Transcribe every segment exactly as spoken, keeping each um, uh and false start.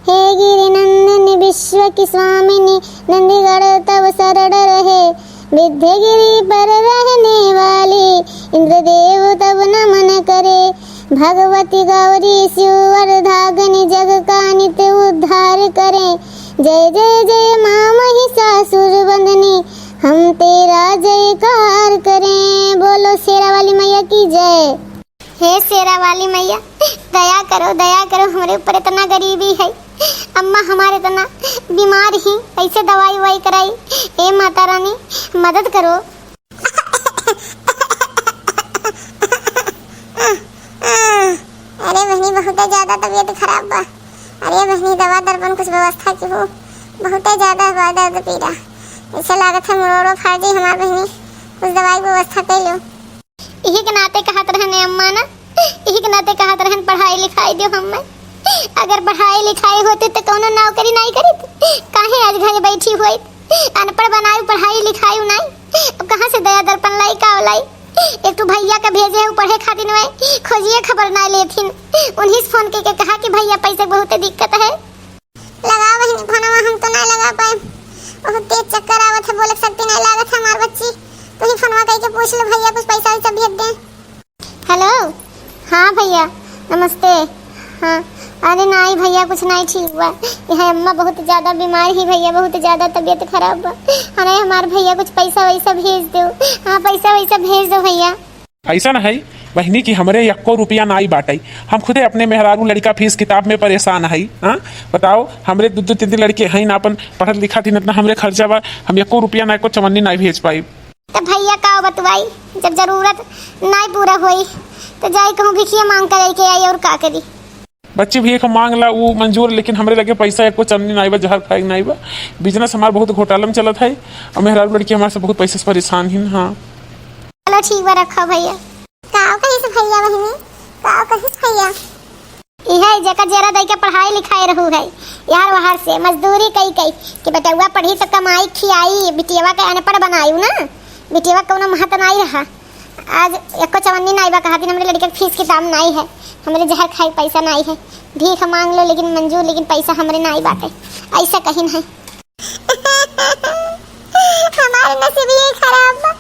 हे गिरि नंदिनि विश्व की स्वामिनी, नंदगण तव शरण रहे। विंध्य गिरि पर रहने वाली, इंद्रदेव तब नमन करे। भगवती गौरी शिव वरदागिनी, जग का नित उद्धार करें। जय जय जय माँ महिषासुर बंदनी, हम तेरा जयकार करें। बोलो शेरा वाली मैया की जय। हे शेरा वाली मैया, दया करो, दया करो, हमरे ऊपर इतना गरीबी है। अम्मा हमारे इतना बीमार ही, कैसे दवाई उवाई कराई? हे माता रानी, मदद करो। अरे बहनी, बहुते ज्यादा तबीयत खराब बा। अरे बहनी, दवा दर्पण कुछ व्यवस्था की हो, बहुते ज्यादा बा दर्द पीड़ा। ऐसे लागत है मुड़ोड़ो फाड़ जाई हमार बहनी, कुछ दवाई व्यवस्था कर लो। इही के नाते कहत रहन ए अम्मा ना, इही के नाते कहत रहन पढ़ाई लिखाई दियो हम्मे। अगर पढ़ाई लिखाई होती तो कौनो नौकरी नाई करीत, काहे आज घरे बैठी होइत? अनपढ़ बनाई, पढ़ाई लिखाई नाई, अब कहाँ से दया दर्पण लाई, का लाई? एक ठो भैया का भेजे है पढ़े खातिर, वह खोजिए खबर ना लेथिन। उन्हीं से फोन के, के कहा कि भैया पैसे बहुत दिक्कत है। लगा बहिनी फोनवा, हम तो ना लगा पाए, बहुत तेज चक्कर आवत है, बोले शक्ति नहीं लागत है हमार बच्ची। तू ही फोनवा करके पूछ ले भैया कुछ पैसा वैसा भेज दे। हेलो, हाँ भैया, नमस्ते। हाँ, अरे नाई भैया, कुछ नाई ठीक बा। यहाँ अम्मा बहुत ज्यादा बीमार ही भैया, बहुत ज्यादा तबीयत खराब बा। अरे हमार भैया कुछ पैसा वैसा भेज दो। हाँ, पैसा वैसा भेज दो भैया। ऐसा ना है बहिनी कि हमरे यक्को रुपया नाई बाटे। हम खुदे अपने मेहरारू लड़का फीस किताब में परेशान है। हाँ, बताओ, हमरे दो दो तीन तीन लड़के हैं ना, अपन पढ़त लिखत ही ना, इतना हमरे खर्चा बा, हम यक्को रुपया ना, एको चवन्नी नाई भेज पाई। तो भैया का बतवाई, जब जरूरत नाई पूरा होई तो जाई कहूँ भिखिया मांग कर लेके आई, और का करी? बच्ची भीख मांग ला, वो मंजूर, लेकिन हमरे लगे पैसा एको चन्नी नाई बा, जहर खाए के नाई बा। बिजनेस हमार बहुत घोटाला में चलत है, और मेहरारू लड़की हमारे से बहुत पैसे से परेशान हिन। हाँ, चलो ठीक बा, रखो भैया। का कहिस भैया बहिनी, का कहिस भैया? इहे जेकर जेरा दई के पढ़ाई लिखाई रहू है, यार वहार से मजदूरी कई कई कि बेटउआ पढ़ी तो कमाई खियाई, बिटियवा के अनपढ़ बनायू ना, बिटियवा कौनो महत नाई रहा। आज एको चवन्नी नाई बा, कहा दिन हमरे लड़के के फीस किताब नाई है, हमरे जहर खाए पैसा नाई है, भीख मांग लो लेकिन मंजूर, लेकिन पैसा हमरे नाई बाटे, ऐसा कहिन है। हमार नसीब ये खराब बा,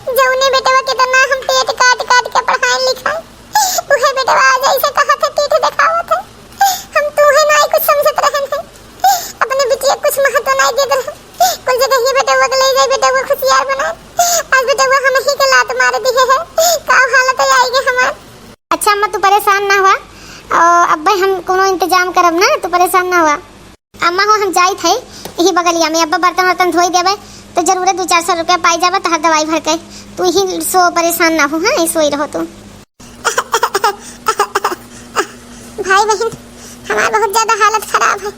जौने बेटवा के तना हम पेट काट काट के पढ़ाई लिखाई, उहे बेटवा आज ऐसे कहत है, पीठ देखावत है। हम तूहे नाई कुछ समझत रहन है, अपने बिटिया कुछ महत्व नाई देत रहन। कुल जगह ये बेटवा के ले जाए, बेटवा खुशियार बनाए। आज बेटवा हम ही के लात मार दिए है, का हालत है आएगी हमार। अच्छा अम्मा, तू परेशान ना हुआ, और अब्बे हम कोनो इंतजाम करब ना, तू परेशान ना हुआ। अम्मा हो, हम जाइत है यही बगलिया में, अब्बा बर्तन वर्तन धोई देबे तो जरूरे दो चार सौ रुपया पाई जाबे तहर दवाई भर के। तू ही सो, परेशान ना हो, हाँ, यही सोई रहो तू। भाई बहन, हमार बहुत ज्यादा हालत खराब है,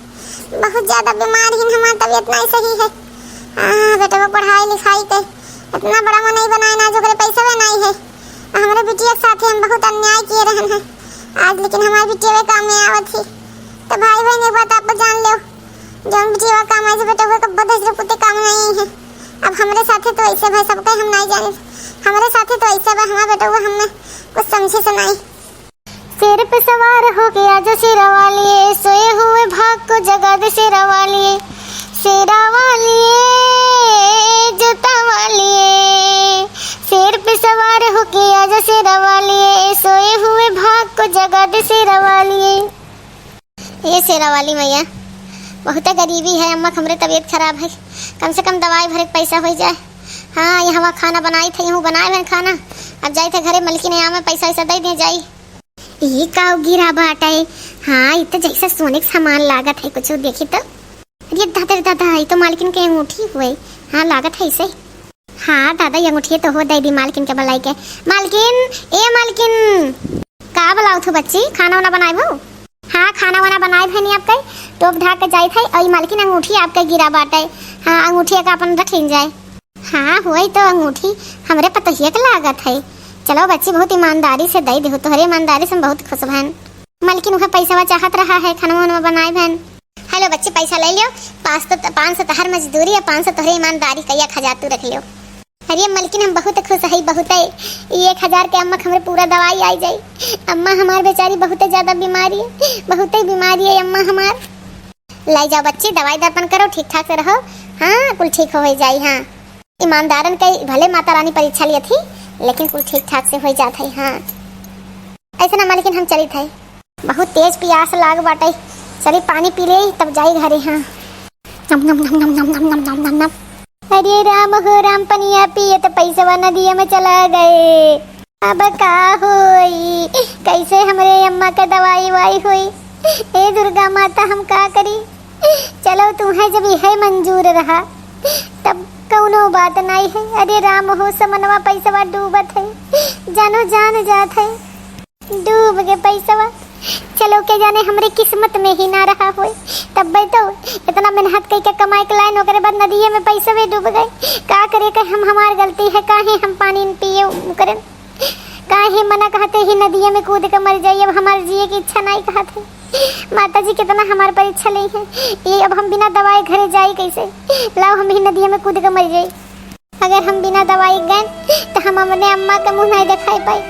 बहुत ज्यादा बीमार ही, हमार तबीयत नहीं सही है। आ, बेटवा पढ़ाई लिखाई के इतना बड़ा मनई बनाए ना, जो ओकरे पैसा नहीं है। आ, हमरे बिटिया के साथे हम बहुत अन्याय किए रहन है, आज लेकिन हमार बिटिया काम में आवत ही। तो भाई बहन, एक बात आप जान लो, जौन बिटिया काम आई से बेटवा कब्बो दस रुपये काम नहीं है। अब हमरे साथे तो ऐसे भाई सबके हम नहीं जाने, हमरे साथे तो ऐसे बा, हमार बेटवा हमें कुछ समझे से नहीं। शेर पे सवार होके आजा शेरा वालिए, सोए हुए भाग को जगा दे शेरा वालिए, शेरा वालिए, जूता वालिए। शेर पे सवार होके आजा शेरा वालिए, सोए हुए भाग को जगा दे शेरा वालिए। ए शेरा वाली मैया, बहुते गरीबी है अम्मा, हमरे तबीयत खराब है, कम से कम दवाई भरे के पैसा होइ जाए। हाँ, यहाँ खाना बनाई थे, यहूँ बनाए भन खाना, अब जाई थे घरे, मलकिन आवे, पैसा वैसा दे दे जाई। ई का गिरा बाटे? हाँ, ई तो जैसे सोने के सामान लागत है कुछ, देखी तो। अरे दादा रे दादा, ई तो मालकिन के अंगूठी हुए। हाँ, लागत है ऐसे। हाँ दादा, ई अंगूठिए तो हो, दे दी मालकिन के बुलाई के। मालकिन, ए मालकिन। का बुलाओ थू बच्ची, खाना वाना बनाए भो? हाँ, खाना वाना बनाए भैनी आपके, टोप ढाक के जाई थे, और ई मालकिन अंगूठी आपके गिरा बाटे। हाँ, अंगूठी का अपन रख लीन जाए। हाँ, होई तो अंगूठी हमरे पतोहिया के लागत है। चलो बच्ची, बहुत ईमानदारी से दे देहु, तोहरे ईमानदारी से हम बहुत खुश भन। मलकिन उहे पैसवा चाहत रहा है, खनवा वनवा बनाए भन। हेलो बच्ची, पैसा ले लियो, पाँच सौ, पाँच सौ तहर मजदूरी और पाँच सौ तोहरे ईमानदारी का, एक हजार तू रख लियो। अरे मलकिन, हम बहुत खुश है, बहुत है। ये एक हजार के अम्मा के हमरे पूरा दवाई आई जाई। अम्मा हमार बेचारी बहुत ज्यादा बीमारी है, बहुत ही बीमारी है अम्मा हमार। लाई जाओ बच्ची, दवाई दर्पण करो, ठीक ठाक से रहो। हाँ, कुल ठीक हो, हो जाई। हाँ, ईमानदारन के भले माता रानी परीक्षा लियत ही, लेकिन कुल ठीक ठाक से हो जात है। हाँ, ऐसे ना मालकिन, हम चलित है, बहुत तेज पियास लाग बाटे, चली पानी पी ले तब जाई घरे। हाँ, नम, नम, नम। अरे राम हो राम, पनिया पियत पैसवा नदिया में चला गए। अब का होई, कैसे हमरे अम्मा के दवाई वाई होई? ए दुर्गा माता, हम का करी? चलो, तुम्हें जब यह मंजूर रहा, तब कौनो बात नाई है। अरे राम हो, समनवा पैसवा डूबत है, जानो जान जात है, डूब गए पैसवा। चलो, के जाने हमरे किस्मत में ही ना रहा होए, तब्बे तो इतना मेहनत कई के कमाई के लाइन, ओकरे बाद नदिये में पैसवे डूब गए। का करे के हम, हमार गलती है, काहे हम पानी न पिए ओकरे, काहे मना कहते ही नदिये में कूद के मर जाई। अब हमार जिए की इच्छा नाई कहत है। माता जी कितना हमार परीक्षा ले हैं, ये अब हम बिना दवाई घरे जाई कैसे? लाओ, हम ही नदिये में कूद के मर जाई। अगर हम बिना दवाई गए तो हम अपने अम्मा के मुंह नहीं दिखाई पाई,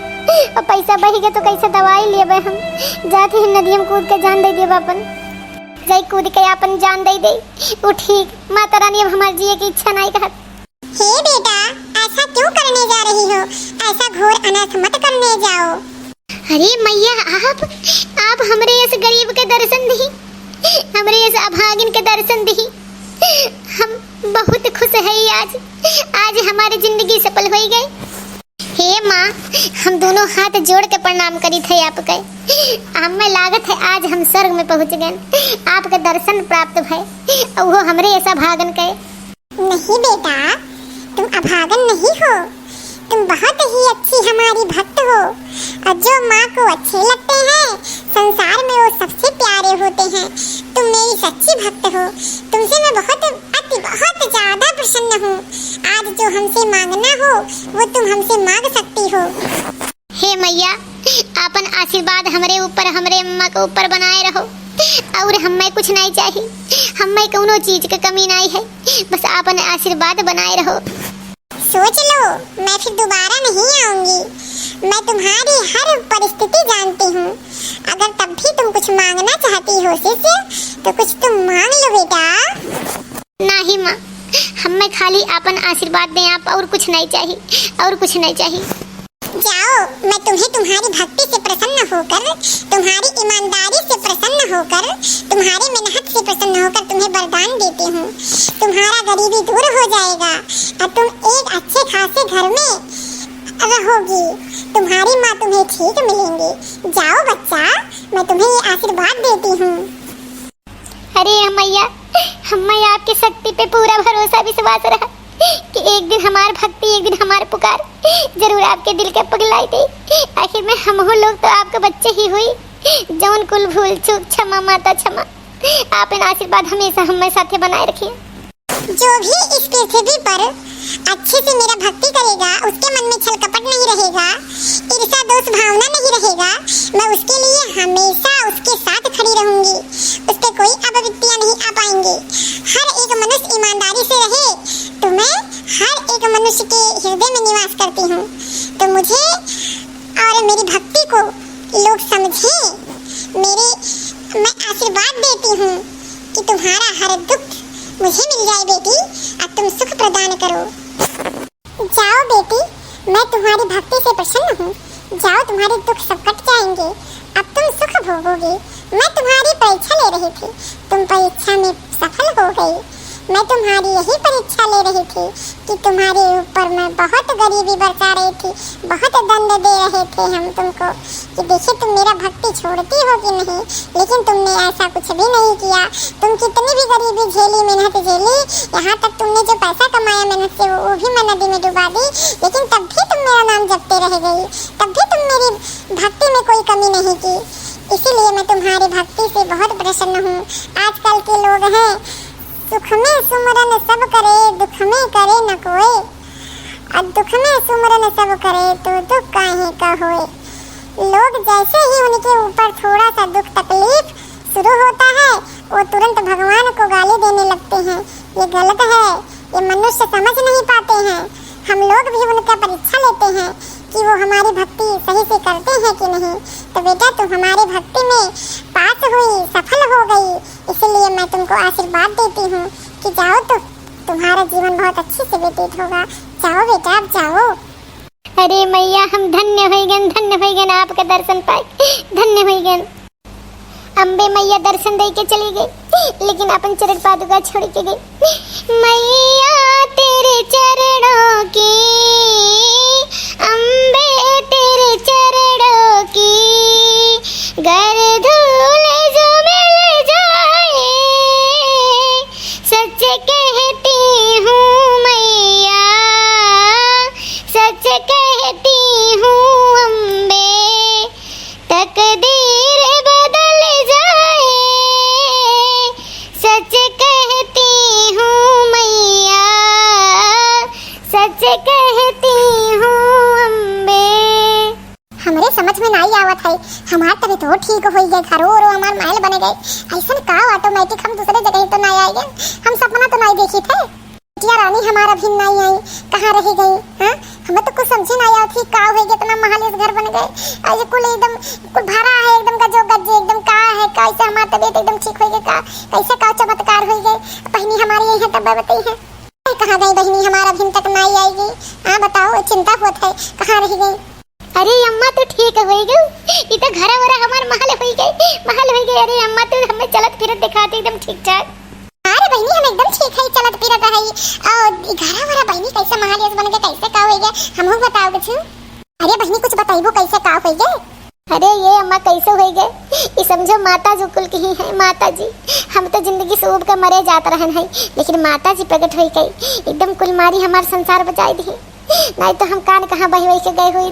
और पैसा बही गए तो कैसे दवाई लेबे हम? जाते ही नदिये में कूद के जान दे देब अपन, जाई कूद के अपन जान दे दे। वो ठीक, माता रानी अब हमार जिए की इच्छा नहीं कहत। हे बेटा, ऐसा क्यों करने जा रही हो? ऐसा घोर अनर्थ मत करने जाओ। अरे मैया, आप, आप हमरे इस गरीब के दर्शन दी, हमरे इस अभागिन के दर्शन दी। हम बहुत खुश है आज, आज हमारी जिंदगी सफल हो गई। हे माँ, हम दोनों हाथ जोड़ के प्रणाम करित है आपके। हमें लागत है आज हम स्वर्ग में पहुँच गए, आपके दर्शन प्राप्त भय, और वो हमरे ऐसा भागन के। नहीं बेटा, तुम अभागन नहीं हो, तुम बहुत ही अच्छी हमारी भक्त हो, और जो माँ को अच्छे लगते हैं, संसार में वो सबसे प्यारे होते हैं। तुम मेरी सच्ची भक्त हो, तुमसे मैं बहुत, अति बहुत ज्यादा प्रसन्न हूँ। आज जो हमसे मांगना हो, वो तुम हमसे मांग सकती हो। हे मैया, आपन आशीर्वाद हमरे ऊपर, हमरे अम्मा के ऊपर बनाए रहो, और हमें कुछ नहीं चाहिए, हमें कौनो चीज के कमी नहीं है, बस आपन आशीर्वाद बनाए रहो। सोच लो, मैं फिर दोबारा नहीं आऊंगी। मैं तुम्हारी हर परिस्थिति जानती हूँ। अगर तब भी तुम कुछ मांगना चाहती हो शिष्य, तो कुछ तुम मांग लो बेटा। नाही माँ, हमें खाली आपन आशीर्वाद दें आप, और कुछ नहीं चाहिए, और कुछ नहीं चाहिए। जाओ, मैं तुम्हें तुम्हारी भक्ति से प्रसन्न होकर, तुम्हारी ईमानदारी से प्रसन्न होकर, तुम्हारी मेहनत से प्रसन्न होकर तुम्हें वरदान देती हूँ। तुम्हारा गरीबी दूर हो जाएगा और तुम एक अच्छे खासे घर में रहोगी। तुम्हारी माँ तुम्हें ठीक मिलेंगी। जाओ बच्चा, मैं तुम्हें ये आशीर्वाद देती हूँ। अरे मैया, हमें आपकी शक्ति पे पूरा भरोसा विश्वास रहा कि एक दिन हमार भक्ति, एक दिन हमार पुकार जरूर आपके दिल के पगलाई दे। आखिर में हमहू लोग तो आपके बच्चे ही हुई, जौन कुल भूल चूक क्षमा माता क्षमा। आपन आशीर्वाद हमेशा हमें साथे बनाए रखिए। जो भी इस पृथ्वी पर अच्छे से मेरा भक्ति करेगा, उसके मन में छल कपट नहीं रहेगा, ईर्ष्या दोष भावना नहीं रहेगा, मैं उसके लिए हमेशा उसके साथ खड़ी रहूंगी, उस पे कोई अपवित्तियां नहीं आ पाएंगी। हर एक मनुष्य ईमानदारी से रहे, तो मैं हर एक मनुष्य के हृदय में निवास करती हूँ। तो मुझे और मेरी भक्ति को लोग समझें। मेरे, मैं आशीर्वाद देती हूँ कि तुम्हारा हर दुख मुझे मिल जाए बेटी, अब तुम सुख प्रदान करो। जाओ बेटी, मैं तुम्हारी भक्ति से प्रसन्न हूँ। जाओ, तुम्हारे दुख सब कट जाएंगे, अब तुम सुख भोगोगे। मैं तुम्हारी परीक्षा ले रही थी, तुम परीक्षा में सफल हो गई। मैं तुम्हारी यही परीक्षा ले रही थी कि तुम्हारे ऊपर मैं बहुत गरीबी बरसा रही थी, बहुत दंड दे रहे थे हम तुमको कि देखिए तुम मेरा भक्ति छोड़ती हो कि नहीं, लेकिन तुमने ऐसा कुछ भी नहीं किया। तुम कितनी भी गरीबी झेली, मेहनत झेली, यहाँ तक तुमने जो पैसा कमाया मेहनत से, वो, वो भी मैं नदी में डुबा दी, लेकिन तब भी तुम मेरा नाम जपते रह गई, तब भी तुम मेरी भक्ति में कोई कमी नहीं की। इसीलिए मैं तुम्हारी भक्ति से बहुत प्रसन्न हूँ। आजकल के लोग हैं, सुख में सुमरन सब करे, दुख में करे न कोय। और दुख में सुमरन सब करे, तो दुख काहे का होए। लोग जैसे ही उनके ऊपर थोड़ा सा दुख तकलीफ शुरू होता है, वो तुरंत भगवान को गाली देने लगते हैं। ये गलत है, ये मनुष्य समझ नहीं पाते हैं। हम लोग भी उनका परीक्षा लेते हैं कि वो हमारी भक्ति सही से करते हैं कि नहीं। तो बेटा, तू हमारी भक्ति में पास हुई, सफल हो गई, इसलिए मैं तुम को आशीर्वाद देती हूँ कि जाओ तो तुम्हारा जीवन बहुत अच्छे से व्यतीत होगा। जाओ बेटा, अब जाओ। अरे मैया, हम धन्य होइ गन, धन्य होइ गन आपका दर्शन पाए, धन्य होइ गन। अम्बे मैया दर्शन दे के चली गई, लेकिन अपन चरण पादुका छोड़ के गई। मैया तेरे चरणों की, अम्बे तेरे चरणों की, गर धूल जो मिल जाए, सच कहती हूँ मैया, सच कहती हूँ अम्बे, तकदीर बदल जाए, सच कहती हूँ मैया, सच कहती हूँ अम्बे। हमरे समझ में नाई आवत है, हमार तबीयत ठीक होइ गए, घरो ओरो हमार महल बन गए, ऐसन का automatic हम दूसरे जगह तो नाई आए गए, हम सपना तो नाई देखी थे। बिटिया रानी हमार अभी नाई आई, कहाँ रह गई? हाँ, हमें तो कुछ समझे नाई आवत है, का होइ गए, इतना महल इस घर बन गए, और ये कुल एकदम कुल भरा है, एकदम गजो गज्जे, एकदम का है, कैसे हमार तबीयत एकदम ठीक होइ गए, का कैसे का चमत्कार होइ गए, बहिनी हमारी यही है तब बताई है। कहाँ गई बहिनी हमार, अभी तक नाई आई गई? हाँ बताओ, चिंता होत है, कहाँ रह गई? अरे अम्मा, तू ठीक होइ गऊ? ई तो घरा वरा हमार महल होइ गए, महल होइ गए। अरे अम्मा, तू हमें चलत फिरत दिखाते एकदम ठीक ठाक। अरे बहिनी, हम एकदम ठीक है, चलत फिरत है। और ई घरा वरा बहिनी कैसे महल यस बन गए, कैसे का होइ गए, हमहू बताओ कुछ। अरे बहिनी, कुछ बताइबो कैसे का होइ गए? अरे ये अम्मा, कैसे होइ गए? ई समझो माता जी कुल की ही है, माता जी। हम तो जिंदगी से उब के मरे जात रहन है, लेकिन माता जी प्रगट होइ गई, एकदम कुल मारी हमार संसार बचाई दी। नाहीं तो हम कान कहाँ बहि बहि के गए हुई।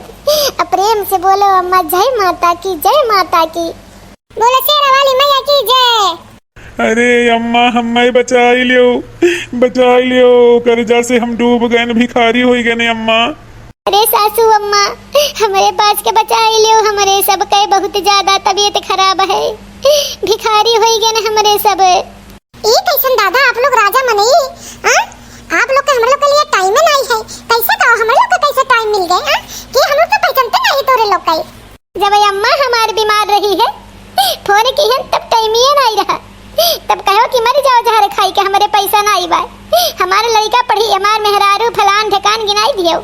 अब प्रेम से बोलो अम्मा, जय माता की, जय माता की। बोलो शेरा वाली मैया की जय। अरे अम्मा, हमें बचाई लियो, बचाई लियो, कर्जा से हम डूब गए, भिखारी होइ गए अम्मा। अरे सासू अम्मा, हमरे पास के बचाई लियो, हमरे सबके बहुत ज्यादा तबीयत खराब है, भिखारी होइ गए हमरे सब। ई कैसन दादा, आप लोग राजा मनई, हाँ? आप लोग के हम लोग के लिए टाइम नाई है, कैसे का हम लोग का कैसे टाइम मिल गए, हाँ? कि हम लोग तो पहचानते नाई तोरे लोग का। जब अम्मा हमार बीमार रही है, फोन किहन तब टाइमिये नाई रहा, तब कहो कि मर जाओ जहर खाई के, हमरे पैसा नाई बा, हमार लड़का पढ़ी, हमार मेहरारू फलान ढेकान गिनाई दियो।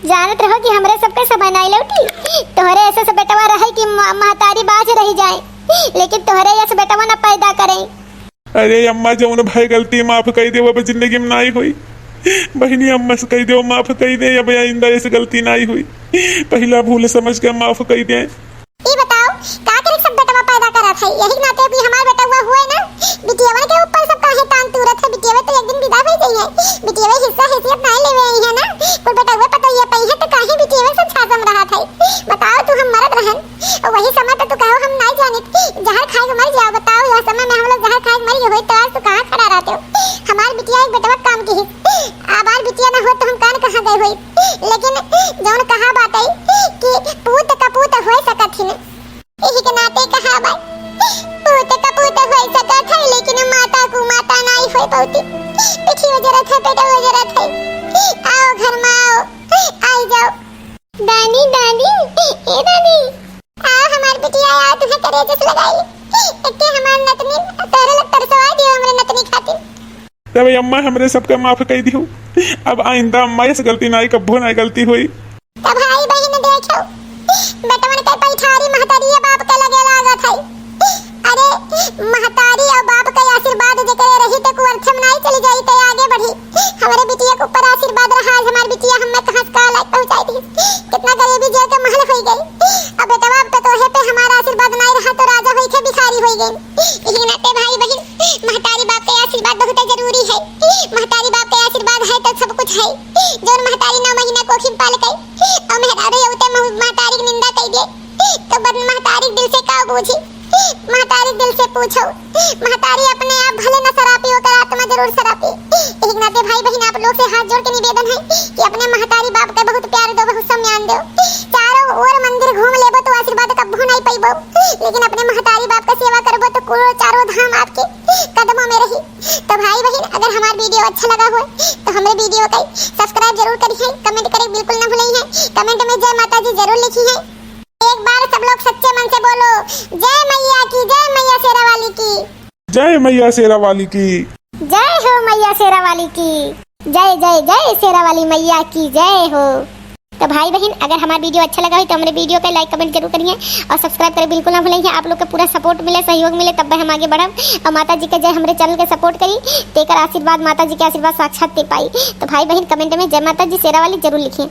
जानत रहो कि हमरे सबके समय नाई लौटी, तोहरे ऐसे से बेटवा रहे कि म-, महतारी बाझ रही जाए, लेकिन तोहरे ऐसे बेटवा न पैदा करे। अरे अम्मा, जौन भय गलती माफ कई देव, अब जिंदगी में नाई होई। बहिनी, अम्मा से कई देव, माफ कई दे, अब आइंदा ऐसे गलती नाई होई। पहिला भूल समझ के माफ कई दे। ई बताओ, का करे सब बेटवा पैदा करत है? यही नाते भी हमार बेटवा हुए ना, बिटियवन के ऊपर सब काहे तान तूरत है? बिटियवे तो एक दिन विदा हो गई है, बिटियवे हिस्सा हैसियत नाई लेवे आई है ना, कुल बेटवा पतोहिया पई है तो काहे बिटियवे से छासम रहत है? बताओ तू, हम मरत रहन, और वही समय पे तू कहो हम नाई जानित, जहर खाए के मर जाओ। बताओ, यह समय में हम लोग जहर खाए के मर गए होई, तो आज तू कहाँ खड़ा रहते हो? हमार बिटिया एक बेटवा काम की ही, हमार बिटिया ना हो तो हम कान कहाँ गए होई? लेकिन जौन कहा बात है कि पूत कपूत हो सकत ही न, यही के नाते कहा बात, पूत कपूत हो सकत है, लेकिन माता को माता नाई हो पौती। पिठी वजरत है, पेट वजरत है, आओ घर में आओ, आई जाओ। दानी, दानी, ए दानी। आ हमार बिटिया, आ तुहे करेजस लगाई। एके हमार नतनी, तोहरे लोग तरसवा दियो हमरे नतनी खातिर। तब अम्मा हमरे सबके माफ कई दियो। अब आइंदा अम्मा ऐसे गलती नाई, कब्बो नाई गलती होई। तब भाई बहिन देखो, बेटवन के पैठारी महतरिया बाप के लगे लागत है। अरे, महतारी और बाप के आशीर्वाद जेकरे रही, ते कुअर्थम नाई चली जाई, ते आगे बढ़ी। हमरे बिटिया के ऊपर आशीर्वाद रहा, आज हमार बिटिया हमें कहाँ से कहाँ लायक पहुँचाई दी। कितना गरीबी जेल के महल होई गई। अब बेटवा, अब तो तोहे पे हमारा आशीर्वाद नाई रहा, तो राजा होई के भिखारी होई गई। यही नाते भाई बहिन, महतारी बाप के आशीर्वाद बहुत जरूरी है। महतारी बाप के आशीर्वाद है तो सब कुछ है। जौन महतारी नौ महीना कोखी में पाल के और मेहरारू यौते महु-, महतारी की निंदा कई दे, तो बद-, महतारी दिल से का बूझी? महतारी दिल से पूछो, महतारी अपने आप भले न सरापी, ओकर आत्मा जरूर सरापी। एक नाते भाई बहिन, आप लोग से हाथ जोड़ के निवेदन है कि अपने महतारी बाप के बहुत प्यार दो, बहुत सम्मान दो। चारों ओर मंदिर घूम लेबो तो आशीर्वाद कब्बो नहीं पैबो, लेकिन अपने महतारी बाप का सेवा करबो तो कुल चारों धाम आपके कदमों में रही। तो भाई बहिन, अगर हमार video अच्छा लगा हो तो हमरे video का subscribe जरूर करिए, comment करे बिल्कुल ना भूलिए, comment में जय माता जी जरूर लिखिए। एक बार सब लोग सच्चे मन से बोलो, जय मैया की, जय मैया शेरा वाली की। जय मैया शेरा वाली की। जय हो मैया शेरा वाली की। जय, जय, जय शेरा वाली मैया की जय हो। तो भाई बहिन, अगर हमार video अच्छा लगा होई तो हमरे video के like comment जरूर करिए और subscribe करे बिल्कुल ना भूलिए। आप लोग के पूरा support मिले, सहयोग मिले, तब हम आगे बढ़ब। और माता जी के जय, हमरे channel के support करी, तेकर आशीर्वाद, माता जी के आशीर्वाद साक्षात दे पाई। तो भाई बहिन, comment में जय माता जी शेरा वाली जरूर लिखिए।